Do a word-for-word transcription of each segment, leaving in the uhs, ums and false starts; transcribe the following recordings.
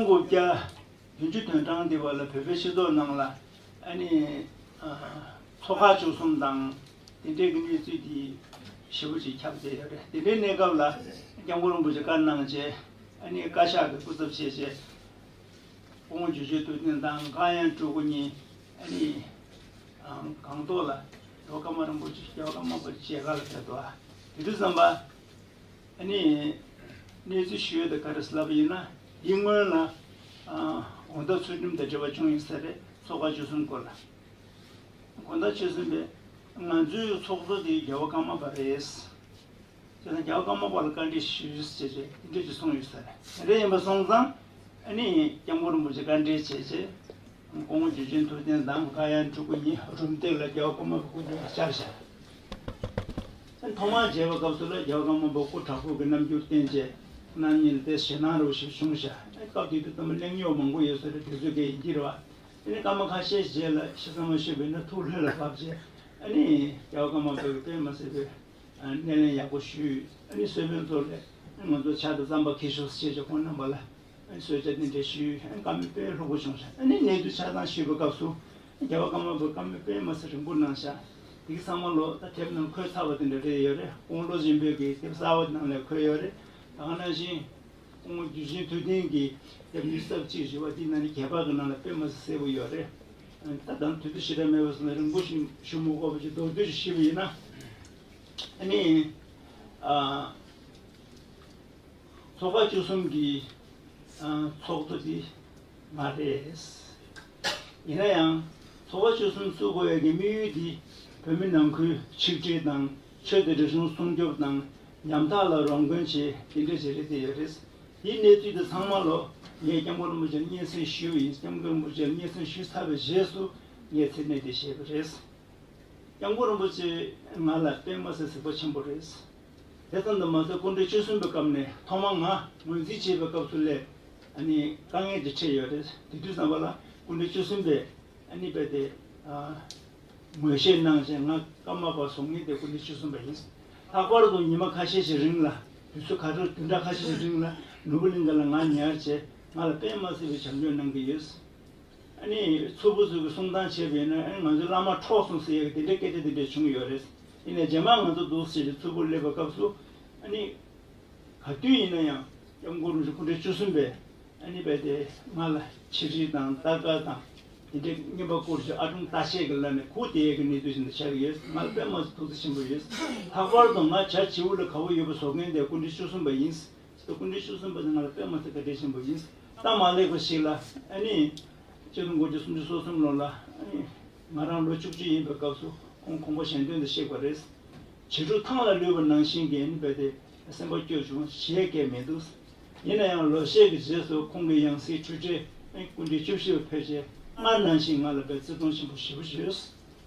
དགུ་བརྒྱ་བདུན་ཅུ་དོན་གྲངས་འདི་བར་ལ་བོད་པའི་སྤྱི་ཚོགས་ནང་ལ་ཨ་ནི་ཨ་ཚོགས་ཁག་བཅུ་གསུམ་དང་དེ་འདྲའི་གི་གནས་ཚུལ་འདི་ཞེ་པོ་ཅིག་ཁྱབ་བསྡད་ཡོད་རེད། དེ་འདྲའི་གནས་སྐབས་ལ་སྐྱབས་མགོན་རིན་པོ་ཆེ་བཀའ་གནང་བྱས་ཨ་ནི་བཀའ་ཤག་གི་སྐུ་ཚབ་བྱས་བྱས་སྐུ་ངོ་འཇུ་ཆེན་ཐུབ་བསྟན་དང་འགག་དབྱངས་སྤྲུལ་སྐུ་གཉིས་ཨ་ནི་ཨ་སྒང་ཏོག་ལ་རྒྱལ་བ་ཀརྨ་རིན་པོ་ཆེ་རྒྱལ་བ་ཀརྨ་པ་མཇལ་ཁ་ལ་ཕེབས་འདུག་དེ་དུས་ཙམ་པ། ཨ་ནི། གནས་ཚུལ་ཞུ་ཡས་དེ་ག་རེ་ལབ་པ་ཡིན་ན། འདི་སྔོན་ལ། ཨ་དགོང་དག་ཚུལ་ཁྲིམས་དང་འབྲེལ་བ་བྱུང་ཡོད་ས་རེད། ཚོགས་ཁག་བཅུ་གསུམ་སྐོར་ལ། དགོང་དག་བཅུ་གསུམ་པས། ང་ཚོའི་ཚོགས་གཙོ་དེ་རྒྱལ་བ་ཀརྨ་པ་རེད། བྱས་ཙང་རྒྱལ་བ་ཀརྨ་པ་ལ་བཀའ་འདྲི་ཞུས་ཞེས་བྱས་དེ་འདྲ་ཅིག་གསུངས་ཡོད་ས་རེད། དེ་འདྲ་ཡིན་པ་སོང་ཙང་། ཨ་ནི་སྐྱབས་མགོན་རིན་པོ་ཆེ་བཀའ་འདྲི་བྱས་རྗེས། སྐུ་ངོ་འཇུ་ཆེན་ཐུབ་བསྟན་དང་འགག་དབྱངས་སྤྲུལ་སྐུ་གཉིས་རུམ་བཏེག་ལ་རྒྱལ་བ་ཀརྨ་པའི་སྐུ་མདུན་ལ་བཅར་བཞག་ཨ་ནི་ཐོག་མར་མཇལ་བའི་སྐབས་སུ་ལ་རྒྱལ་བ་ཀརྨ་པ་སྐུ་དྲག་པོ་གི་རྣམ་འགྱུར་བསྟན་བྱས་རྣམ་གཉིས་ལ་དེ་ཞེད་སྣང་རུ་ཞིག་བྱུང་བཞག་ཨ་ནི་སྐབས་དེ་དུས་ད་མ་གླེང་རྙོག་མང་པོ་ཡོད་ས་རེད། དུས་ཚོད་ཀྱི་ཡིན་གྱི་རེད་བ། ཨ་ནི་སྐར་མ་ཁ་ཤས་རྗེས་ལ་ཞེ་ས་མ་ཞུས་པས་ན་ཐུགས་ལྷོད་ལ་བབས་རྗེས་ཨ་ནི་རྒྱལ་བ་ཀརྨ་པ་གི་དཔེ་མ་སྲིད་པའི། སྣེ་ལེན་ཡག་པོ་ཞུས། ཨ་ནི་གསོལ་དཔོན་ཚོ་ལས་ང་ཚོ་ཇ་དང་རྩམ་པ་ཁྱེར་ཤོག་ཅེས་བྱས་ཁོང་རྣམ་པ་ལ་གསོལ་ཇ་འདི་འདྲ་ཞུས། ཨ་ནི་བཀའ་མོལ་དཔེ་ལྷུག་པོ་བྱུང་ཤག་ཨ་ནི་གནས་དུས་ཆ་ཚང་ཞུས་པའི་སྐབས་སུ་རྒྱལ་བ་ཀརྨ་པའི་བཀའ་མོལ་དཔེ་མ་སྲིད་རིང་པོ་གནང་ཤག་འདི་གི་ཚང་མ་ལོ་ད་དེབ་ནང་འཁོད་ཚར་བ་དེ་འདྲ་རེད་ཡོད་རེད། སྐུ་ངོ་བློ་ཆེན་པོས་ཀྱི་དེབ་གསར་བ་ནང་ལ་འཁོད་ཡོད་རེད། ད་ག་ནང་བཞིན། སྐུ་ངོ་འཇུ་ཆེན་ཐུབ་བསྟན་གྱིས་དེབ་ཉི་ཤུ་རྩ་གཅིག་ཞུ་བ་འདི་ནང་ནས་ཁྱད་པར་གྱི་ནང་ལ་དཔེ་མ་སྲིད་གསལ་པོ་ཡོད་རེད། ད་དང་དུས་ཚོད་ཞེ་དྲག་མེད་པ་སོང་ན་རིང་པོ་ཞིག་ཞུ་མི་དགོས་པ་ཅིག་མདོར་བསྡུས་ཤིག་ཞུས་པ་ཡིན་ན། ཨ་ནི། ཨ། ཚོགས་པ་བཅུ་གསུམ་གྱི་ཨ་ཚོགས་གཙོ་འདི་ང་རེད། ཡིན་ན་ཡང་། ཚོགས་པ་བཅུ་གསུམ་བཙུགས་དགོས་ཡག་གི་དམིགས་ཡུལ་འདི་བོད་མི་ནང་ཁུལ་ཆིག་སྒྲིལ་དང་ཆོས་དང་རིག་གཞུང་སྲུང་སྐྱོབ་དང་ཉམ་ཐག་ལ་རོགས་མགོན་བྱེད་འདི་འདྲ་ཞིག་རེད་བསྡད་ཡོད་རེད། འདིའི་གནས་ཚུལ་འདི་ཚང་མ་ལོ་ངས་སྐྱབས་མགོན་རིན་པོ་ཆེར་སྙན་སེང་ཞུས་པ་ཡིན། སྐྱབས་མགོན་རིན་པོ་ཆེར་སྙན་སེང་ཞུས་ཚར་བའི་རྗེས་སུ་ངས་མཚན་གནས་འདི་བཞེས་པ་རེད། སྐྱབས་མགོན་རིན་པོ་ཆེ་ང་ལ་དཔེ་མ་སྲིད་གཟིགས་པ་ཆེན་པོ་རེད། དེ་ཙམ་དུ་མ་ཟད་སྐུ་ཕྲེང་བཅུ་གསུམ་པའི་སྐབས་ནས་ཐོག་མར་ང་ངོས་འཛིན་བྱེད་པའི་སྐབས་སུ་ལས་ཨ་ནི་དཀའ་ངལ་ཅིག་འཕྲད་ཡོད་རེད། དེ་དུས་ཙམ་པ་ལ་སྐུ་ཕྲེང་བཅུ་གསུམ་པས་ཨ་ནི་རྦད་དེ་ཨ་ངོས་བཞེས་གནང་བྱས་ང་ཀརྨ་པ་བཟོ་མཁན་དེ་སྐུ་ཕྲེང་བཅུ་གསུམ་པ་ཡིན། ལྷག་པར་དུ་ཉི་མ་ཁ་ཤས་ཤིག་རིང་ལ་དུས་ཚོད་ག་ཚོད་བདུན་ཕྲག་ཁ་ཤས་ཤིག་རིང་ལ་ནོར་བུ་གླིང་ག་ལ་ང་ཉར་བྱས་ང་ལ་དཔེ་མ་སྲིད་པའི་བྱམས་སྐྱོང་གནང་གི་ཡོད། ཨ་ནི་མཚུར་ཕུ་ཚོ་གི་གསུང་སྟངས་བྱས་པ་ཡིན་ན་ཨ་ནི་ང་ཚོའི་བླ་མ་འཕྲོག་སོང་ཟེར་ཡག་གི་དེ་འདྲའི་སྐད་ཆ་དེ་འདྲ་བྱུང་ཡོད་རེད། ཡིན་ནའི་རྗེས་མ་ང་ཚོ་འདུག་ཟེར་ཏེ་མཚུར་ཕུ་སླེབས་པའི་སྐབས་སུ་ཨ་ནི་ག་དུས་ཡིན་ན་ཡང་སྐྱབས་མགོན་རིན་པོ་ཆེ་སྐུ་ཕྲེང་བཅུ་གསུམ་པས་ཨ་ནི་རྦད་དེ་ང་ལ་ཕྱི་རིལ་དང་སྟར་ཀ་དང་དེ་འདྲའི་རྔན་པ་བསྐུར་བྱས་ཨ་སྒྲུང་ལྟ་བཤལ་གྱི་ལམ་ནས་ཁུར་བསྡད་ཡག་གི་གནས་ཚུལ་ཞིག་ད་ཆགས་ཡོད། ང་ལ་དཔེ་མ་སྲིད་ཐུགས་རྗེ་ཆེན་པོ་ཡོད། ལྷག་པར་དུ་ང་བྱ་བྱིའུ་ལ་དགའ་པོ་ཡོད་པ་བཟོ་མཁན་དེ་སྐུ་ཕྲེང་བཅུ་གསུམ་པ་ཡིན། སྐུ་ཕྲེང་བཅུ་གསུམ་པ་དེ་ང་ལ་དཔེ་མ་སྲིད་བཀའ་དྲིན་ཆེན་པོ་ཡིན། ད་མ་ལེགས་པ་ཞིག་ལ་ཨ་ནི། ཆིག་སྟོང་དགུ་བརྒྱ་སུམ་ཅུ་སོ་གསུམ་ལོ་ལ་ཨ་ནི། ང་རང་ལོ་བཅུ་གཅིག་ཡིན་པའི་སྐབས་སུ་ཁོང་ཁོང་པ་གཞན་དོན་དུ་གཤེགས་པ་རེད། བྱི་ཕྲུག་ཐང་ལ་ལུས་པ་ནང་བཞིན་གྱི་ཨ་ནི་རྦད་དེ་སེམས་པ་སྐྱོ་བྱུང་། བྱེད་མཁན་མི་འདུག་ཡིན་ན་ཡང་ལོ་ཤས་ཀྱི་རྗེས་སུ་ཁོང་གི་ཡང་སྲིད་འཕྲུལ་ཆས་ཨ་ནི་སྐུ་ཕྲེང་བཅུ་བཞི་པ་ཕེབས་རྗེས་སྔར་ནང་བཞིན་ང་ལ་རྦད་བརྩི་མཐོང་ཆེན་པོ་ཞེ་པོ་ཡོད།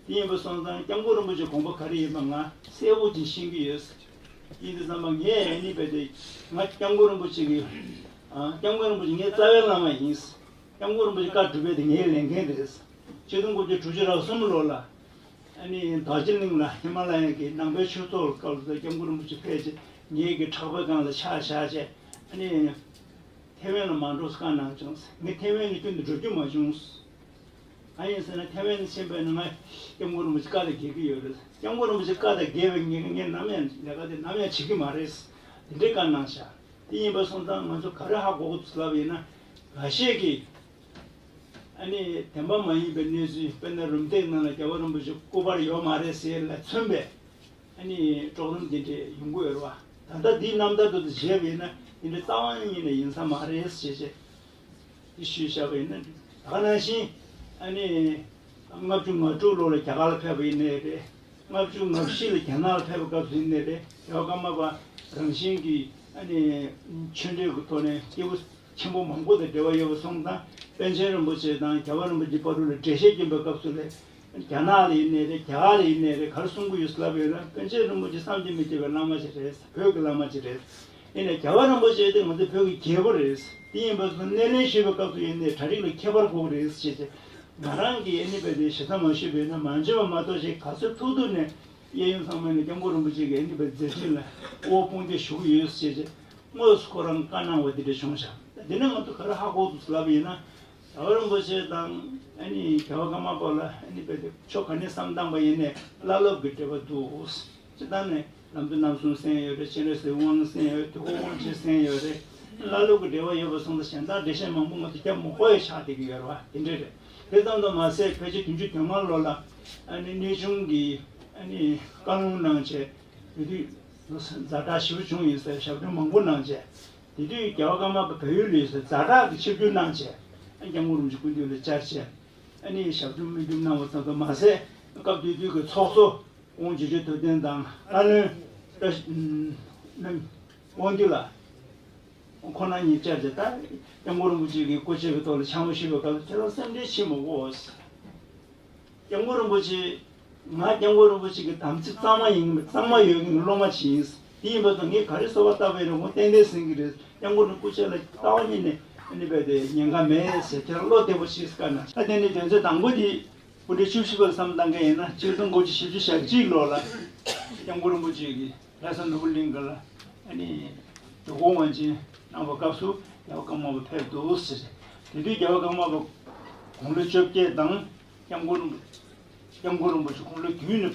དེ་ཡིན་པ་སོང་ཙང་སྐྱབས་མགོན་རིན་པོ་ཆེའི་དགོངས་པ་ག་རེ་ཡིན་པ་ང་གསལ་པོ་ཅིག་ཤེས་ཀྱི་ཡོད། ཡིན་དུས་ཙམ་པ་ངས་ཨ་ནི་རྦད་དེ་ང་སྐྱབས་མགོན་རིན་པོ་ཆེ་གི་ཨ་སྐྱབས་མགོན་རིན་པོ་ཆེ་ངའི་རྩ་བའི་བླ་མ་ཡིན། སྐྱབས་མགོན་རིན་པོ་ཆེ་བཀའ་སྒྲུབ་པའི་དེ་ངའི་ལས་འགན་རེད། ཆིག་སྟོང་དགུ་བརྒྱ་དྲུག་ཅུ་རེ་གསུམ་ལོ་ལ་ཨ་ནི་རྡོ་རྗེ་གླིང་ལ་ཧི་མ་ལ་ཡ་གི་ནང་པའི་ཆོས་ཚོགས་སྐབས་སུ་སྐྱབས་མགོན་རིན་པོ་ཆེ་ཕེབས་རྗེས་ངེད་ཀྱི་ཕྲག་པའི་སྒང་ལ་ཕྱག་བཞག་བྱས་ཨ་ནི་ཐེ་ཝན་ལ་མ་འགྲོ་ཟེར་བཀའ་གནང་བྱུང་། ངས་ཐེ་ཝན་ལ་ཁྱོན་ནས་འགྲོ་རྒྱུ་མ་བྱུང་། གང་ཡིན་ཟེར་ན་ཐེ་ཝན་ཕྱིན་པ་ཡིན་ན་ང་སྐྱབས་མགོན་རིན་པོ་ཆེ་བཀའ་དང་འགལ་གྱི་ཡོད་རེད། སྐྱབས་མགོན་རིན་པོ་ཆེ་བཀའ་དང་འགལ་བའི་ངས་ངས་ནམ་ཡང་ལས་ཀ་དེ་ནམ་ཡང་བྱེད་ཀྱི་མ་རེད། དེ་འདྲའི་བཀའ་གནང་ཤག་དེ་ཡིན་པ་སོང་ཙང་ང་ཚོ་ག་རེ་ཧ་གོ་དགོས་ལབ་ཡིན་ན། འགའ་ཤས་ཀྱིས་ཨ་ནི་བདེན་པ་མ་ཡིན་པའི་གནས་ཚུལ། དཔེར་ན་རུམ་བཏེག་ནང་ལ་རྒྱལ་བ་རིན་པོ་ཆེ་སྐུ་པར་ཡོད་མ་རེད་ཟེར་ལ་མཚོན་པའི་ཨ་ནི་གྲོགས་རམ་འདི་འདྲས་ཡོང་གི་ཡོད་རེད་བ། ད་ལྟ་འདིའི་རྣམ་ཐར་དུ་བྱས་པ་ཡིན་ན་འདི་འདྲའི་རྩ་བ་ཉིད་ནས་ཡིན་ས་མ་རེད་ཟེར་བྱས། དེ་ཞུས་བཞག་པ་ཡིན་ན། ད་ག་ནང་བཞིན་ཨ་ནི་ལྔ་བཅུ་ང་དྲུག་ལོ་ལ་རྒྱ་གར་ལ་ཕེབས་པ་ཡིན་ནའི་རེད། ལྔ་བཅུ་ང་བཞི་ལ་རྒྱ་ནག་ལ་ཕེབས་པའི་སྐབས་སུ་ཡིན་ནའི་རེད། རྒྱལ་བ་ཀརྨ་པ་རང་བཞིན་གྱིས་ཨ་ནི་ཆོས་འབྲེལ་གྱི་ཐོག་ནས་སྐྱེས་བུ་ཆེན་པོ་མང་པོ་དང་འབྲེལ་བ་ཡོད་པ་སོང་ཙང་པཎ་ཆེན་རིན་པོ་ཆེ་དང་རྒྱལ་བ་རིན་པོ་ཆེའི་བར་དུ་ལ་འགྲེལ་བཤད་སྐྱོན་པའི་སྐབས་སུ་ལས། རྒྱ་ནག་ལ་ཡིན་ནའི་རེད། རྒྱ་གར་ལ་ཡིན་ནའི་རེད། ག་རེ་གསུང་གི་ཡོད་ལབ་ཡོད་ན་པཎ་ཆེན་རིན་པོ་ཆེ་བསམ་གྱིས་མི་ཁྱབ་པའི་བླ་མ་ཞིག་རེད། བོད་ཀྱི་བླ་མ་ཞིག་རེད། ཡིན་ནའི་རྒྱལ་བ་རིན་པོ་ཆེ་དེ་ང་ཚོ་བོད་ཀྱི་རྒྱལ་པོ་རེད། དེ་ཡིན་པ་སོང་སྣེ་ལེན་ཞུས་པའི་སྐབས་སུ་ཡིན་ནའི་གྲ་སྒྲིག་ལ་ཁྱད་པར་དགོས་ཀྱི་རེད་ཅེས་བྱས། ང་རང་གིས་ཨ་ནི་རྦད་དེ་ཞེ་ས་མ་ཞུས་པ་ཡིན་ན་མ་བྱོན་པ་མ་གཏོགས་ཅིག་ག་ཚོད་ཐུག་ཐུག་ནས་གཡས་གཡོན་ཚང་མ་ནས་སྐྱབས་མགོན་རིན་པོ་ཆེ་གི་ཨ་ནི་རྦད་མཛད་འཕྲིན་ལ་དབུ་བ་དཔུང་འདེགས་ཞུ་གི་ཡོད་ཅེས་བྱས། དངོས་སུ་ཁོ་རང་བཀའ་གནང་བ་དེ་འདྲ་བྱུང་ཤག་འདི་ནས་ང་ཚོ་ག་རེ་ཧ་གོ་འདུག་ལབ་ཡིན་ན། རྒྱལ་བ་རིན་པོ་ཆེ་དང་ཨ་ནི་རྒྱལ་བ་ཀརྨ་པ་ལ་ཨ་ནི་རྦད་དེ་ཕྱོགས་ག་ནས་བསམ་བཏང་པ་ཡིན་ནའི་བླ་སློབ་ཀྱི་འབྲེལ་བ་འདུག་སྤྱིར་བཏང་ནས་ལམ་བདེ་རྣམ་གསུམ་གསན་ཡོད་རེད། སྤྱན་རས་གཟིགས་དབང་གསན་ཡོད། དུས་འཁོར་དབང་ཆེན་གསན་ཡོད་རེད། བླ་སློབ་ཀྱི་འབྲེལ་བ་ཡོད་པ་སོང་ཙང་གཞན་དག་འགྲེལ་བཤད་མང་པོ་ང་ཚོ་རྒྱབ་མ་དགོས་ཡ་ཆགས་བསྡད་ཀྱི་ཡོད་རེད་བ། དེ་འདྲ་རེད། དེ་ཙམ་དུ་མ་ཟད་ཕལ་ཆེར་བདུན་ཅུ་དོན་ལྔ་ལོ་ལ་ཨ་ནི་གནས་ཆུང་གི་ཨ་ནི་བཀའ་ལུང་གནང་བྱས། དེ་དུས་ཛ་དྲག་ཞེ་པོ་བྱུང་ཡིན་ཟེར་ཞབས་དྲུང་མང་པོ་གནང་བྱས། དེ་དུས་རྒྱལ་བ་ཀརྨ་པ་བལ་ཡུལ་ལ་ཡོད་སའི་ཛ་དྲག་གི་ཆིབས་བསྒྱུར་གནང་བྱས། སྐྱབས་མགོན་རིན་པོ་ཆེ་སྐུ་མདུན་ལ་བཅར་བྱས། ཨ་ནི་ཞབས་དྲུང་སྨོན་འཇུག་གནང་བ་ཙམ་དུ་མ་ཟད། སྐབས་དེ་དུས་ཀྱི་ཚོགས་གཙོ་ཀོང་ཇོ་བོ་རྗེ་ཐུབ་བསྟན་དང་བཀའ་བློན་བཀྲ་ཤིས་དབང་འདུས་ལགས་ཁོང་རྣམ་གཉིས་བཅར་བྱས། ད་སྐྱབས་མགོན་རིན་པོ་ཆེ་གི་སྐུ་ཕྱྭ་གི་ཐོག་ལ་འཆམ་པོ་ཞུས་པའི་སྐབས་སུ་ཁྱེད་རང་སེམས་ཁྲལ་བྱེད་མི་དགོས། སྐྱབས་མགོན་རིན་པོ་ཆེ། ང་སྐྱབས་མགོན་རིན་པོ་ཆེ་གི་དམ་ཚིག་གཙང་མ་ཡིན། གཙང་མ་ཡོད་མཁན་གྱི་སློབ་མ་ཞིག་ཡིན། དེ་ཡིན་པ་དང་ངས་ག་རེ་གསོལ་བ་བཏབ་པ་ཡིན་རུང་ཁོང་ཏན་ཏན་ཟིན་གྱི་རེད། སྐྱབས་མགོན་རིན་པོ་ཆེ་ལ་རྩ་བ་ཉིད་ནས་ཨ་ནི་རྦད་དེ་ཉེན་ཁ་མེད་ཟེར། ཁྱེད་རང་བློ་བདེ་པོ་བྱེད་ཟེར་བཀའ་གནང་། ད་དེ་ནི་དོན་ཚན་དང་པོ་དེ་སྐུ་ཕྲེང་བཅུ་བཞི་པ་ལ་བསམ་བཏང་མཁན་ཡིན་ན་ཆིག་སྟོང་དགུ་བརྒྱ་བཞི་བཅུ་ཞེ་གཅིག་ལོ་ལ་སྐྱབས་མགོན་རིན་པོ་ཆེ་གིས་ལྷ་ས་ནོར་བུ་གླིང་ག་ལ་ཨ་ནི་དུས་འཁོར་དབང་ཆེན་གནང་བའི་སྐབས་སུ་རྒྱལ་བ་ཀརྨ་པ་ཕེབས་འདུག་ཟེར། དེ་དུས་རྒྱལ་བ་ཀརྨ་པ་དགུང་ལོ་བཅོ་བརྒྱད་དང་། སྐྱབས་མགོན་རིན་པོ་སྐྱབས་མགོན་རིན་པོ་ཆེ་དགུང་ལོ་བདུན་ལ་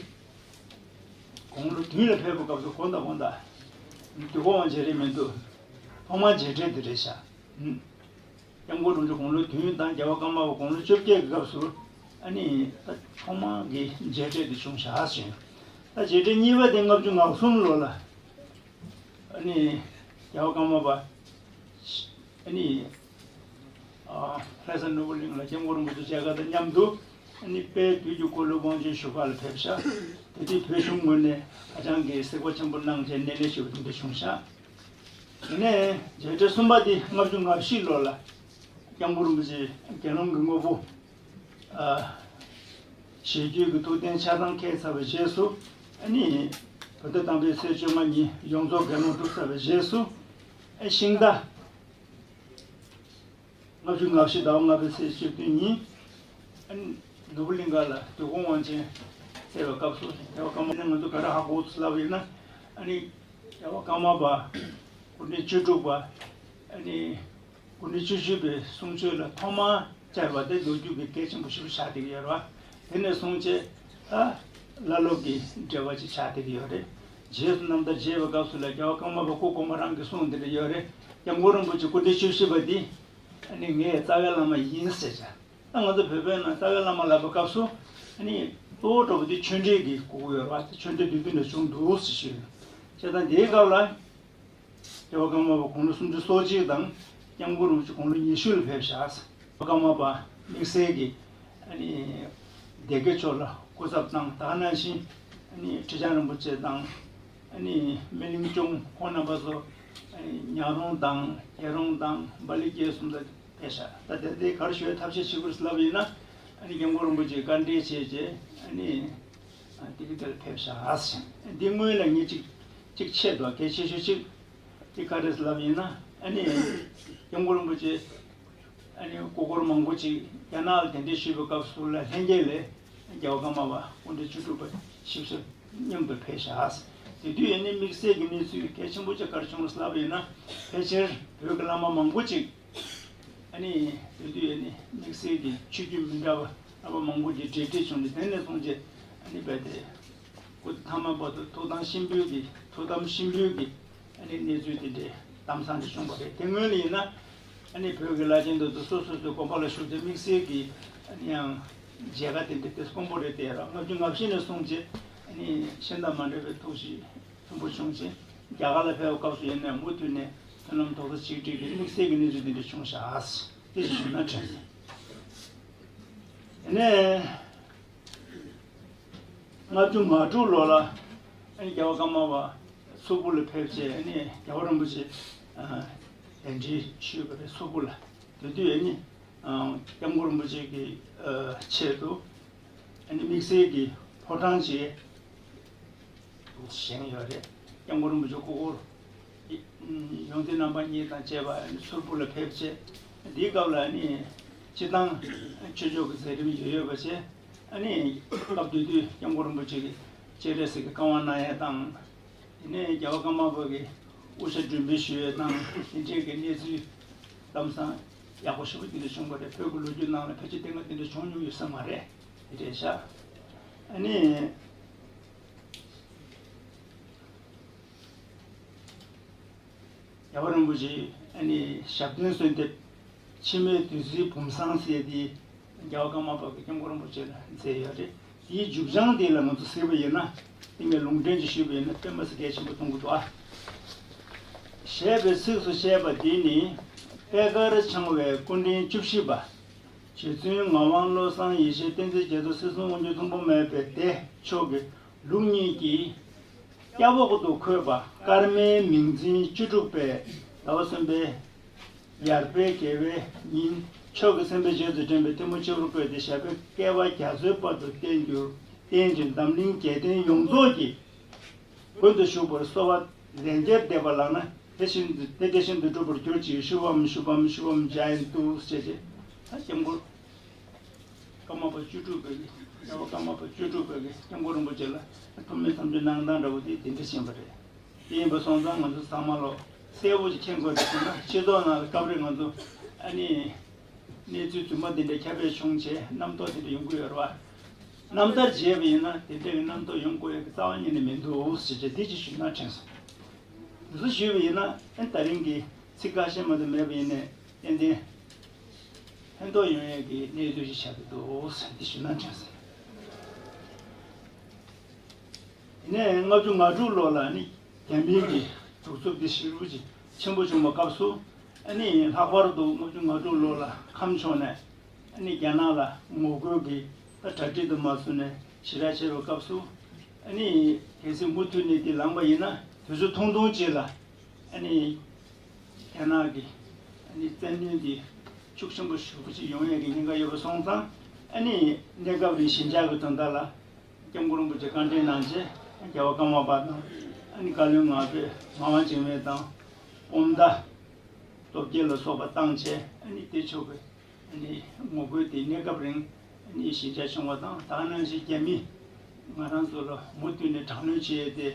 དགུང་ལོ་བདུན་ལ་ཕེབས་པའི་སྐབས་སུ་དགོངས་དག་དགོངས་དག་དུས་འཁོར་དབང་ཆེན་རེད་མི་འདུག་ཐོག་མར་མཇལ་འཕྲད་དེ་རེད་ཤག་སྐྱབས་མགོན་རིན་པོ་ཆེ་དགུང་ལོ་བདུན་དང་རྒྱལ་བ་ཀརྨ་པ་དགུང་ལོ་བཅོ་བརྒྱད་ཀྱི་སྐབས་སུ་ཨ་ནི་ད་ཐོག་མ་གི་མཇལ་འཕྲད་དེ་བྱུང་ཤག་ཟེར། ད་མཇལ་འཕྲད་གཉིས་པ་དེ་ལྔ་བཅུ་ང་གསུམ་ལོ་ལ་ཨ་ནི་རྒྱལ་བ་ཀརྨ་པ་ཨ་ནི་ལྷ་ས་ནོར་བུ་གླིང་ལ་སྐྱབས་མགོན་རིན་པོ་ཆེ་མཇལ་ཁ་དང་མཉམ་དུ་ཨ་ནི་དཔལ་དུས་ཀྱི་འཁོར་ལོའི་དབང་ཆེན་ཞུ་ག་ལ་ཕེབས་ཤག་དེ་དུས་བོད་གཞུང་ངོས་ནས་ཧ་ཅང་གི་གཟིགས་པ་ཆེན་པོ་གནང་བྱས་སྣེ་ལེན་ཞུ་བ་དེ་འདྲ་བྱུང་ཤག་དེ་ནས་མཇལ་འཕྲད་གསུམ་པ་དེ་ལྔ་བཅུ་ང་བཞི་ལོ་ལ་སྐྱབས་མགོན་རིན་པོ་ཆེ་དགེ་སློང་གི་དངོས་པོ་ཞལ་བརྒྱུད་ཀྱི་ཐུགས་རྟེན་ཆ་ཚང་འཁེལ་ཚར་བའི་རྗེས་སུ་ཨ་ནི་བོད་ཟླ་དང་པོའི་ཚེས་བཅོ་ལྔ་ཉིན་ཡོངས་རྫོགས་དགེ་སློང་གྲུབ་ཚར་བའི་རྗེས་སུ་ཨ་ཤིང་རྟ་ལྔ་བཅུ་ང་བཞི་ཟླ་བ་ལྔ་པའི་ཚེས་བཅུ་བདུན་ཉིན་ཨ་ནི་ནོར་བུ་གླིང་ག་ལ་དུས་འཁོར་དབང་ཆེན་སྩལ་བའི་སྐབས་སུ་རྒྱལ་བ་ཀརྨ་ནས་ང་ཚོ་ག་རེ་ཧ་གོ་ཚུལ་ལབ་ཡིན་ན། ཨ་ནི་རྒྱལ་བ་ཀརྨ་པ་སྐུ་ཕྲེང་བཅུ་དྲུག་པ་ཨ་ནི་སྐུ་ཕྲེང་བཅུ་བཞི་པའི་གསུང་ཆོས་ལ་ཐོག་མར་བཅར་བ་དེ་ལོ་རྒྱུས་ཀྱི་གལ་ཆེན་པོ་ཞིག་ཆགས་བསྡད་ཀྱི་ཡོད་རེད་བ། དེ་ནས་བཟུང་བྱས་ད་བླ་སློབ་ཀྱི་འབྲེལ་བ་ཅིག་ཆགས་བསྡད་ཀྱི་ཡོད་རེད། རྗེས་སུ་རྣམ་ཐར་མཇལ་བའི་སྐབས་སུ་ལ་རྒྱལ་བ་ཀརྨ་པ་སྐུ་གོང་མ་རང་གི་གསུང་འདི་འདྲ་ཡོད་རེད། སྐྱབས་མགོན་རིན་པོ་ཆེ་སྐུ་ཕྲེང་བཅུ་བཞི་པ་འདི་ཨ་ནི་ངའི་རྩ་བའི་བླ་མ་ཡིན་ཟེར་བྱས། ད་ང་ཚོ་བོད་པའི་ནང་རྩ་བའི་བླ་མ་ལབ་པའི་སྐབས་སུ་ཨ་ནི་གཙོ་བོ་འགྲོ་བ་འདི་ཆོས་འབྲེལ་གྱི་གོ་གི་ཡོད་རེད་བ། ཆོས་འབྲེལ་བསྡུས་དོན་འདྲ་བྱུང་འདུག་ཟེར་ཞུས། བྱས་ཙང་དེའི་སྐབས་ལ་རྒྱལ་བ་ཀརྨ་པ་དགུང་ལོ་སུམ་ཅུ་སོ་གཅིག་དང་སྐྱབས་མགོན་རིན་པོ་ཆེ་དགུང་ལོ་ཉི་ཤུ་ལ་ཕེབས་ཤག་རྒྱལ་བ་ཀརྨ་པ་དམིགས་བསལ་གྱིས་ཨ་ནི་སྡེ་དགེ་ཕྱོགས་ལ་སྐུ་ཚབ་དང་། ད་ག་ནང་བཞིན་ཨ་ནི་ཁྲི་བྱང་རིན་པོ་ཆེ་དང་ཨ་ནི་སྨིན་གླིང་སྐྱོང་ཁོང་རྣམ་པ་ཚོ་ཨ་ནི་ཉག་རོང་དང་རྒྱལ་རོང་དང་སྦ་ལི་རྒྱལ་གསུམ་ལ་ཕེབས་ཤག་ད་དེ་དེ་ག་རེ་ཞུ་བའི་ཐབས་ཤེས་བྱེད་དགོས་ལབ་ཡིན་ན། ཨ་ནི་སྐྱབས་མགོན་རིན་པོ་ཆེ་བཀའ་འདྲི་བྱས་རྗེས་ཨ་ནི་དེ་གི་དེར་ཕེབས་ཤག་འདི་སྔོན་ལ་ངས་གཅིག་གཅིག་ཆེད་དུ་གལ་ཆེ་ཤོས་གཅིག་དེ་ག་རེ་ལབ་ཡིན་ན། ཨ་ནི་སྐྱབས་མགོན་རིན་པོ་ཆེ་ཨ་ནི་སྐུ་འཁོར་མང་པོ་ཅིག་རྒྱ་ནག་ལ་གདན་འདྲེན་ཞུས་པའི་སྐབས་སུ་ལ་ལྷན་རྒྱས་ལས་རྒྱལ་བ་ཀརྨ་པ་སྐུ་ཕྲེང་བཅུ་དྲུག་པ་ཞིག་སོགས་མཉམ་དུ་ཕེབས་ཤག་དེ་དུས་ཨ་ནི་དམིགས་བསལ་གྱི་གནས་ཚུལ་གལ་ཆེན་པོ་ཅིག་ག་རེ་བྱུང་ལབ་ཡིན་ན། ཕལ་ཆེར་བོད་ཀྱི་བླ་མ་མང་པོ་ཅིག་ཨ་ནི་དེ་དུས་ཨ་ནི་དམིགས་བསལ་གྱི་ཆོས་བརྒྱུད་མི་འདྲ་བ་རྣམ་པ་མང་པོ་ཅིག་འབྲེལ་འདྲིས་བྱུང་སྟེ། དེ་ནས་བཟུང་རྗེས་ཨ་ནི་རྦད་དེ་སྐུ་མཐའ་མ་བར་དུ་ཐུགས་དམ་གཤིན་པོའི་གི་ཐུགས་དམ་གཤིན་པོའི་གི་ཨ་ནི་གནས་ཚུལ་དེ་འདྲའི་གཏམ་བཟང་དེ་བྱུང་བ་རེད། དེ་སྔོན་ལ་ཡིན་ན་ཨ་ནི་བོད་ཀྱི་བླ་ཆེན་དེ་ཚོ་སོ་སོ་སོའི་དགོན་པ་ལ་བཞུགས་ཏེ་དམིགས་བསལ་གྱི་ཨ་ནི་ཡང་མཇལ་ཁ་དེ་འདྲ་དེ་དཀོན་པོ་རེད། དེ་ཡང་ལྔ་བཅུ་ང་བཞི་ནས་བཟུང་རྗེས་ཨ་ནི་གཞན་དང་མ་འདྲ་བའི་ཐུགས་གཤིས་མཐུན་པོ་བྱུང་རྗེས་རྒྱ་གར་ལ་ཕེབས་པའི་སྐབས་སུ་ཡིན་ནའི་མུ་མཐུད་ནས་མཐུན་ལམ་རྡོག་རྩ་གཅིག་སྒྲིལ་གྱི་དམིགས་བསལ་གྱི་གནས་ཚུལ་དེ་འདྲ་བྱུང་ཤག་དེ་ཞུས་ན་དྲན་སོང་། དེ་ནས་ལྔ་བཅུ་ང་དྲུག་ལོ་ལ་ཨ་ནི་རྒྱལ་བ་ཀརྨ་པ་སུ་ཕུ་ལ་ཕེབས་རྗེས་ཨ་ནི་རྒྱལ་བ་རིན་པོ་ཆེ་གདན་འདྲེན་ཞུས་པ་རེད། སུ་ཕུ་ལ། དེ་དུས་ཨ་ནི་སྐྱབས་མགོན་རིན་པོ་ཆེ་གི་ཆེད་དུ་ཨ་ནི་དམིགས་བསལ་གྱི་ཕོ་བྲང་ཅིག་བཞེངས་ཡོད་རེད། སྐྱབས་མགོན་རིན་པོ་ཆེ་སྐུ་འཁོར་ཡོངས་འཛིན་རྣམ་པ་གཉིས་དང་བཅས་པ་ཨ་ནི་སུ་ཕུ་ལ་ཕེབས་རྗེས། འདིའི་སྐབས་ལ་ཨ་ནི་སྤྱི་བཏང་ཆོས་ཕྱོགས་ཀྱི་མཛད་རིམ་ཡོད་ཡོད་པ་བྱས། ཨ་ནི་སྐབས་དེ་དུས་སྐྱབས་མགོན་རིན་པོ་ཆེ་གིས་སྤྱན་རས་གཟིགས་ཀྱི་བཀའ་དབང་གནང་ཡས་དང་། དེ་ནས་རྒྱལ་བ་ཀརྨ་པ་གིས་དབུ་ཞྭ་སྒྲོན་འབུལ་ཞུ་ཡས་དང་དེ་འདྲའི་གི་གནས་ཚུལ་ གཏམ་བཟང་ཡག་པོ་ཞེ་པོ་དེ་འདྲ་བྱུང་བ་རེད། བོད་ཀྱི་ལོ་རྒྱུས་ནང་ལ་ཕལ་ཆེར་དེ་སྔ་དེ་འདྲ་བྱུང་མྱོང་ཡོད་ས་མ་རེད། དེ་འདྲ་ཤག་ཨ་ནི། རྒྱལ་བ་རིན་པོ་ཆེ་ཨ་ནི་ཞབས་བརྟན་གསོལ་འདེབས་འཆི་མེད་བདུད་རྩིའི་བུམ་བཟང་ཟེར་དེ་རྒྱལ་བ་ཀརྨ་པ་གིས་སྐྱབས་མགོན་རིན་པོ་ཆེ་ལ་མཛད་ཡོད་རེད། དེའི་མཇུག་བྱང་དེ་ལ་ང་ཚོ་གཟིགས་པ་ཡིན་ན། དེ་ངས་ལུང་འདྲེན་ཅིག་ཞུས་པ་ཡིན་ན་དཔེ་མ་སྲིད་གལ་ཆེན་པོ་མཐོང་གི་འདུག་ཨ། ཞེས་པའི་ཚིགས་སུ་བཅད་པ་འདི་ནི་པད་དཀར་འཆང་བའི་སྐུ་ཕྲེང་བཅུ་བཞི་པ། རྗེ་བཙུན་ངག་དབང་བློ་བཟང་ཡེ་ཤེས་བསྟན་འཛིན་རྒྱ་མཚོ་སྲིད་གསུམ་དབང་སྒྱུར་མཐོང་པོ་མེད་པའི་སྡེ་མཆོག་གི་ལུགས་གཉིས་ཀྱི་སྐྱབས་འོག་ཏུ་འཁོད་པ་ཀརྨའི་མིང་འཛིན་བཅུ་དྲུག་པའི་ཟླ་བ་གསུམ་པའི་ཡར་པའི་དགེ་བའི་ཉིན་མཆོག་གི་སེམས་དཔའི་རྗེས་སུ་དྲན་པའི་ཐལ་མོ་སྐྱེས་བུར་བཀོད་དེ་ཞབས་པད་བསྐལ་པ་རྒྱ་མཚོའི་བར་དུ་བརྟན་གྱུར། བསྟན་ཅིང་འཛམ་གླིང་རྒྱལ་བསྟན་ཡོངས་རྫོགས་ཀྱི་མགོན་དུ་བཞུགས་པར་གསོལ་བ་ལན་བརྒྱར་འདེབས་པ་ལགས་ན། དེ་བཞིན་དུ་དེ་དེ་བཞིན་དུ་འགྲུབ་པར་གྱུར་ཅིག་ཤུ་བམ་ཤུ་བམ་ཤུ་བམ་ཇ་ཡན་ཏུ་ཞེས་བྱས། ད་སྐྱབས་མགོན་ཀརྨ་པ་བཅུ་དྲུག་པའི་གི་རྒྱལ་བ་ཀརྨ་པ་བཅུ་དྲུག་པའི་གི་སྐྱབས་མགོན་རིན་པོ་ཆེ་ལ་ཐུགས་སྨོན་མཚམས་སྦྱོར་གནང་སྟངས་འདྲ་བོ་དེ་དེ་འདྲ་ཕྱིན་པ་རེད། དེ་ཡིན་པ་སོང་ཙང་ང་ཚོ་ཚང་མ་ལོ་གསལ་པོ་ཅིག་མཁྱེན་དགོས་འདུག་ཟེར་ན། སྤྱི་ཚོགས་ནང་ལ་སྐབས་རེ་ང་ཚོ་ཨ་ནི་གནས་ཚུལ་རྫུན་མ་འདི་འདྲ་ཁྱབ་སྤེལ་བྱུང་བྱས་རྣམ་རྟོག་དེ་འདྲ་ཡོང་གི་ཡོད་རེད་བ། རྣམ་ཐར་བརྗེས་པ་ཡིན་ན་དེ་འདྲ་གི་རྣམ་རྟོག་ཡོང་དགོས་ཡ་གི་རྩ་བ་ཉིད་ནས་མི་འདུག་ཟེར་བྱས་དེ་ཅིག་ཞུས་ན་དྲན་སོང་། འདི་ཚོ་ཞུས་པ་ཡིན་ན་ཨ་ནི་ད་རིང་གི་ཚིག་ཁ་ཤས་མ་གཏོགས་མེད་པ་ཡིན་ནའི་ཏན་ཏན་ཕན་ཐོགས་ཡོང་ཡས་ཀྱི་གནས་ཚུལ་ཞིག་ཆགས་ཀྱི་འདུག་ཟེར་འདི་ཞུས་ན་དྲན་སོང་། དེ་ནས་ལྔ་བཅུ་ང་དྲུག་ལོ་ལ་ནི་རྒྱ་མིའི་གི་གདུག་རྩུབ་འདི་ཞེ་པོ་ཅིག་ཆེན་པོ་བྱུང་བའི་སྐབས་སུ། ཨ་ནི་ལྷག་པར་དུ་ལྔ་བཅུ་ང་དྲུག་ལོ་ལ་ཁམས་ཕྱོགས་ནས་ཨ་ནི་རྒྱ་ནག་ལ་ངོ་རྒོལ་གྱི་ད་གྲ་སྒྲིག་དུ་མ་བཟུང་ནས་ཞེ་དྲག་བྱས་པའི་སྐབས་སུ། ཨ་ནི་གལ་སྲིད་མུ་མཐུད་ནས་འདི་ལངས་པ་ཡིན་ན་དུས་ཚོད་ཐུང་ཐུང་ཅིག་ལ་ཨ་ནི་རྒྱ་ནག་གི་ཨ་ནི་བཙན་གནོན་འདི་ཤུགས་ཆེན་པོ་ཞེ་པོ་ཅིག་ཡོང་ཡས་ཀྱི་ཉེན་ཁ་ཡོད་པ་སོང་ཙང་། ཨ་ནི་གནས་སྐབས་རིང་ཞི་འཇགས་ཀྱི་དོན་དག་ལ་སྐྱབས་མགོན་རིན་པོ་ཆེ་བཀའ་དྲིན་གནང་བྱས་རྒྱལ་བ་ཀརྨ་པ་དང་། ཨ་ནི་བཀའ་བློན་ངག་དབང་ངག་དབང་འཇིགས་མེད་དང་། སྤོམ་མདའ་སྟོབས་རྒྱལ་ལ་སོགས་པ་བཏང་བྱས། ཨ་ནི་དེ་ཕྱོགས་ཀྱི་ཨ་ནི་ངོ་རྒོལ་དེ་གནས་སྐབས་རིང་ཨ་ནི་ཞི་འཇགས་བྱུང་བ་དང་། ད་ག་ནང་བཞིན་རྒྱ་མི་ང་རང་ཚོ་ལ་མུ་མཐུད་ནས་དྲག་གནོན་བྱས་ཏེ་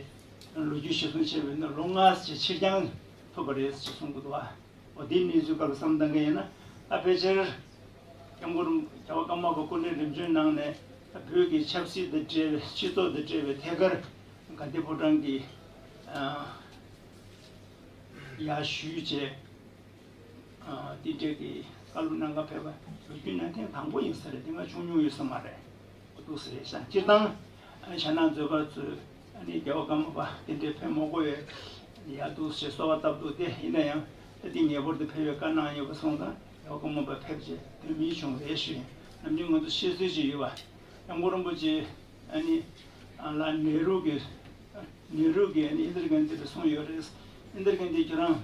ལོ་རྒྱུས་གཞིར་བཟུང་བྱས་པ་ཡིན་ན་ལོ་ལྔ་ཙམ་ཕྱིར་འགྱངས་ཐུབ་པ་རེད་ཅེས་གསུང་གི་འདུག་ཨ། འོ་དེའི་གནས་ཚུལ་སྐོར་ལ་བསམ་བློ་བཏང་མཁན་ཡིན་ན། ད་ཕལ་ཆེར་སྐྱབས་མགོན་རྒྱལ་བ་ཀརྨ་པ་སྐུ་ཕྲེང་རིམ་བྱོན་ནང་ནས་ད་བོད་ཀྱི་ཆབ་སྲིད་དང་འབྲེལ་བའི་སྤྱི་ཚོགས་དང་འབྲེལ་བའི་ཐད་ཀར་དགའ་ལྡན་ཕོ་བྲང་གི་ཡར་ཞུས་བྱས། དེ་འདྲའི་གི་བཀའ་སློབ་གནང་ག་ཕེབས་པ་ལོ་རྒྱུས་ནང་ཐེངས་དང་པོ་ཡིན་ས་རེད། དེ་སྔ་བྱུང་མྱོང་ཡོད་ས་མ་རེད། འདུག་ས་རེད་ཤག་སྤྱིར་བཏང་ཞྭ་ནག་མཛོད་པ་ཚོས་ཨ་ནི་རྒྱལ་བ་ཀརྨ་པ་དེ་འདྲའི་ཕེབས་མ་དགོས་པའི་ཡ་འདུག་ཞེས་གསོལ་བ་བཏབ་འདུག་སྟེ། ཡིན་ན་ཡང་ད་དེ་ངེས་པར་དུ་ཕེབས་པའི་བཀའ་གནང་ཡོད་པ་སོང་ཙང་རྒྱལ་བ་ཀརྨ་པ་ཕེབས་རྗེས་དོན་མེད་བྱུང་རེད་ཞུ་ཡིན། ནམ་རྒྱུན་ང་ཚོ་བཤད་སྲོལ་ཞིག་ཡོད་པ། སྐྱབས་མགོན་རིན་པོ་ཆེ་ཨ་ནི་ལ་ནེ་རུ་གི་ནེ་རུ་གི་ཨ་ནི་ཨིན་དིར་གན་དི་ལ་གསུངས་ཡོད་རེད། ཨིན་དིར་གན་དི་ཁྱེད་རང་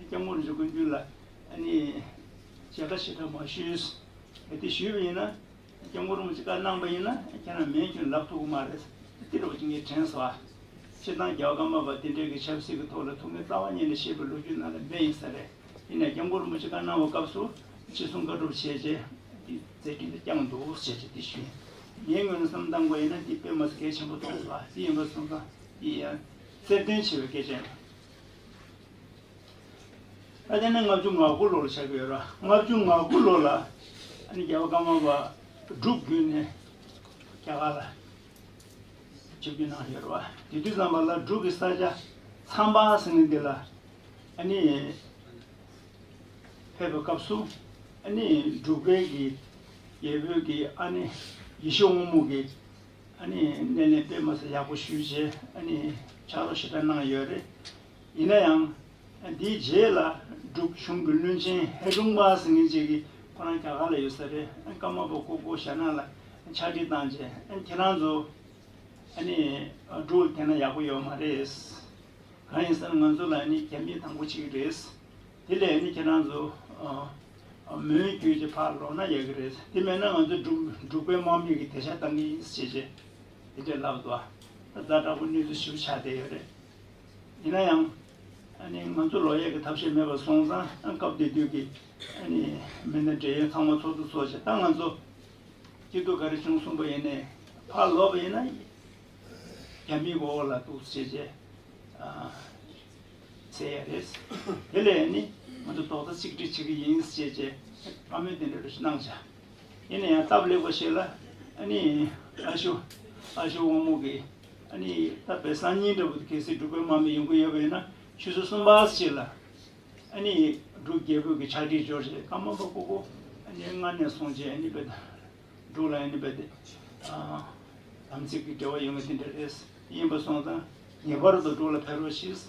སྐྱབས་མགོན་རིན་པོ་ཆེ་སྐུ་མདུན་ལ་ཨ་ནི་མཇལ་ཁ་ཞེ་དྲག་མ་ཞུས། གལ་ཏེ་ཞུས་པ་ཡིན་ན། སྐྱབས་མགོན་རིན་པོ་ཆེ་བཀའ་གནང་པ་ཡིན་ན་ཁྱེད་རང་མེད་ཁྱོད་ལབ་ཐུབ་ཀྱི་མ་རེད། དེ་འདྲ་བ་ཅིག་ངས་དྲན་སོང་ཨ། སྤྱིར་བཏང་རྒྱལ་བ་ཀརྨ་པ་དེ་འདྲའི་གི་ཆབ་སྲིད་ཀྱི་ཐོག་ལ་ཐུགས་འགན་རྩ་བ་ཉིད་ནས་བཞེས་པའི་ལོ་རྒྱུས་ནང་ལ་མེད་ཡིན་ས་རེད། ཡིན་ནའི་སྐྱབས་མགོན་རིན་པོ་ཆེ་བཀའ་གནང་བའི་སྐབས་སུ་ཅི་གསུང་བཀའ་སྒྲུབ་བྱས་རྗེས་འདི་མཛད་འཕྲིན་དུ་བསྐྱངས་འདུག་ཟེར་རྗེས་འདི་ཞུས། ངའི་ངོས་ནས་བསམ་བཏང་དགོས་ཡིན་ན་འདི་དཔེ་མ་སྲིད་གལ་ཆེན་པོ་མཐོང་སོང་ཨ། དེ་ཡིན་པ་སོང་ཙང་འདི་ཡང་གསལ་སྟོན་བྱེད་པའི་སྐད་ཆ་ཡིན། ད་དེ་ནས་ལྔ་བཅུ་ང་དགུ་ལོ་ལ་ཆགས་ཀྱི་ཡོད་ར། ལྔ་བཅུ་ང་དགུ་ལོ་ལ་ཨ་ནི་རྒྱལ་བ་ཀརྨ་པ་འབྲུག་བརྒྱུད་ནས་རྒྱ་གར་ལ་ཆིབས་བསྒྱུར་གནང་ཡོད་ར་བ། དེ་དུས་ཙམ་པ་ལ་འབྲུག་གི་ས་ཆ་མཚམས་པ་ཟེར་མཁན་འདི་ལ་ཨ་ནི་ཕེབས་པའི་སྐབས་སུ་ཨ་ནི་འབྲུག་པའི་གི་རྒྱལ་པོའི་གི་ཨ་ནི་ཡེ་ཤེས་དབང་མོ་གི་ཨ་ནི་སྣེ་ལེན་དཔེ་མ་སྲིད་ཡག་པོ་ཞུས་རྗེས་ཨ་ནི་ཕྱག་རོགས་ཞེ་དྲག་གནང་ཡོད་རེད། ཡིན་ན་ཡང་འདིའི་རྗེས་ལ་འབྲུག་གཞུང་གི་བློན་ཆེན་ཧེ་ཀྲུང་པ་ཟེར་མཁན་ཅིག་གིས་ཁོ་རང་རྒྱ་གར་ལ་ཡོད་ས་རེད། ཀརྨ་པ་སྐུ་སྒེར་ཞྭ་ནག་ལ་ཕྱག་བྲིས་བཏང་རྗེས་ཁྱེད་རང་ཚོ་ཨ་ནི་འབྲུག་ལ་བསྡད་ན་ཡག་པོ་ཡོད་མ་རེད། གང་ཡིན་ཟེར་ན་ང་ཚོ་ལ་ནི་རྒྱ་མི་དང་པོ་གཅིག་རེད། དེ་ལས་ནི་ཁྱེད་རང་ཚོ་ཨ་ཨ་མོན་བརྒྱུད་ཀྱི་ཕར་ལོག་ན་ཡག་གི་རེད། དེ་མེད་ན་ང་ཚོ་འབྲུག་འབྲུག་པའི་དམག་མི་གི་དེད་ཆག་བཏང་གི་ཡིན་ཞེས་བྱས་དེ་འདྲས་ལབ་འདུག་ཨ། ད་ཛ་དྲག་པོ་གནས་ཚུལ་ཞིབ་ཆགས་བསྡད་ཡོད་རེད། ཡིན་ན་ཡང་ཨ་ནི་ང་ཚོ་ལོག་ཡག་གི་ཐབས་ཤེས་མེད་པ་སོང་ཙང་ཨ་སྐབས་དེ་དུས་ཀྱི་ཨ་ནི་མི་སྣ་འབྲེལ་ཡོད་ཚང་མ་ཚོགས་འདུ་ཚོགས་བྱས། ད་ང་ཚོ་སྐྱིད་སྡུག་ག་རེ་བྱུང་སོང་པ་ཡིན་ནའི་ཕར་ལོག་པ་ཡིན་ན་རྒྱ་མིའི་འོག་ལ་འདུག་ཟེར་བྱས། ཨ་ཟེར་ཡ་རེད། དེ་ལས་ནི་ ང་ཚོ་རྡོག་རྩ་གཅིག་སྒྲིལ་བྱེད་ཀྱི་ཡིན་ཞེས་བྱས་བཀའ་མོལ་དེ་འདྲ་རེ་ཞིག་གནང་བྱ། ཡིན་ན་ཡང་སྟབས་ལེགས་པ་ཞིག་ལ་ཨ་ནི་ཨ་ཞུ་ཨ་ཞུ་དབང་མོ་གིས་ཨ་ནི་ད་བོད་སང་ཉིན་འདྲ་བོ་དེ་གལ་སྲིད་འབྲུག་པའི་དམག་མི་ཡོང་གི་ཡོད་པ་ཡིན་ན་ཆུ་ཚོད་གསུམ་པ་ཞིག་ལ་ཨ་ནི་འབྲུག་རྒྱལ་པོས་ཀྱི་ཕྱག་བྲིས་འབྱོར་བྱས་ཀརྨ་པ་སྐུ་སྒེར་ཨ་ནི་སྔ་ནས་སོང་བྱས་ཨ་ནི་བོད། འབྲུག་ལ་ཨ་ནི་རྦད་དེ། ཨ། དམ་ཚིག་གི་འབྲེལ་བ་ཡོད་མཁན་དེ་འདྲ་རེད། ཡིན་པ་སོང་ཙང་ངེས་པར་དུ་འབྲུག་ལ་ཕེབས་རོགས་ཞེས།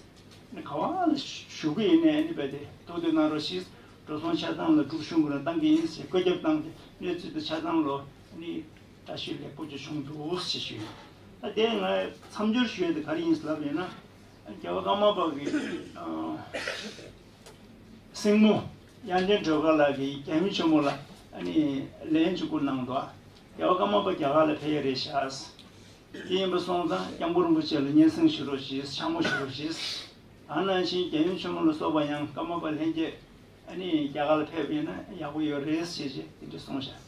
ཨ་ནི་ག་བ་ལ་བཞུགས་ཀྱི་ཡིན་ནའི་ཨ་ནི་རྦད་དེ་ཐུགས་འདུན་གནང་རོགས་ཞེས། འགྲོ་སོང་ཆ་ཚང་ལ་འབྲུག་གཞུང་གི་ནང་བཏང་གི་ཡིན་ཞེས་བཀོད་ཁྱབ་བཏང་སྟེ་གནས་ཚུལ་དེ་ཆ་ཚང་ལོ་ཨ་ནི་བཀྲ་ཤིས་ལེགས་པོ་ཅིག་བྱུང་འདུག་ཞེས་ཞུས། ད་དེ་ང་མཚམས་སྦྱོར་ཞུ་ཡས་དེ་ག་རེ་ཡིན་ཟེར་ལབ་ཡིན་ན། རྒྱལ་བ་ཀརྨ་པ་གི་ཨ། སྲིང་མོ་དབྱངས་ཅན་སྒྲོལ་དཀར་ལགས་ཀྱིས་རྒྱལ་ཡུམ་ཆེན་མོ་ལ་ཨ་ནི་ལན་ཅིག་བསྐུར་གནང་འདུག་རྒྱལ་བ་ཀརྨ་པ་རྒྱ་གར་ལ་ཕེབས་ཡ་རེད་ཤག་དེ་ཡིན་པ་སོང་ཙང་སྐྱབས་མགོན་རིན་པོ་ཆེ་ལ་སྙན་སེང་ཞུ་རོགས་ཞེས་འཕྱ་སྨོད་ཞུ་རོགས་ཞེས། ད་ནང་བཞིན་རྒྱལ་ཡུམ་ཆེན་མོ་ལ་སོགས་པ་ཡང་ཀརྨ་པ་ལྷན་རྒྱས་ཨ་ནི་རྒྱ་གར་ལ་ཕེབས་པ་ཡིན་ན་ཡག་པོ་ཡོད་རེད་ཞེས་བྱས་དེ་འདྲ་གསུངས་ཤག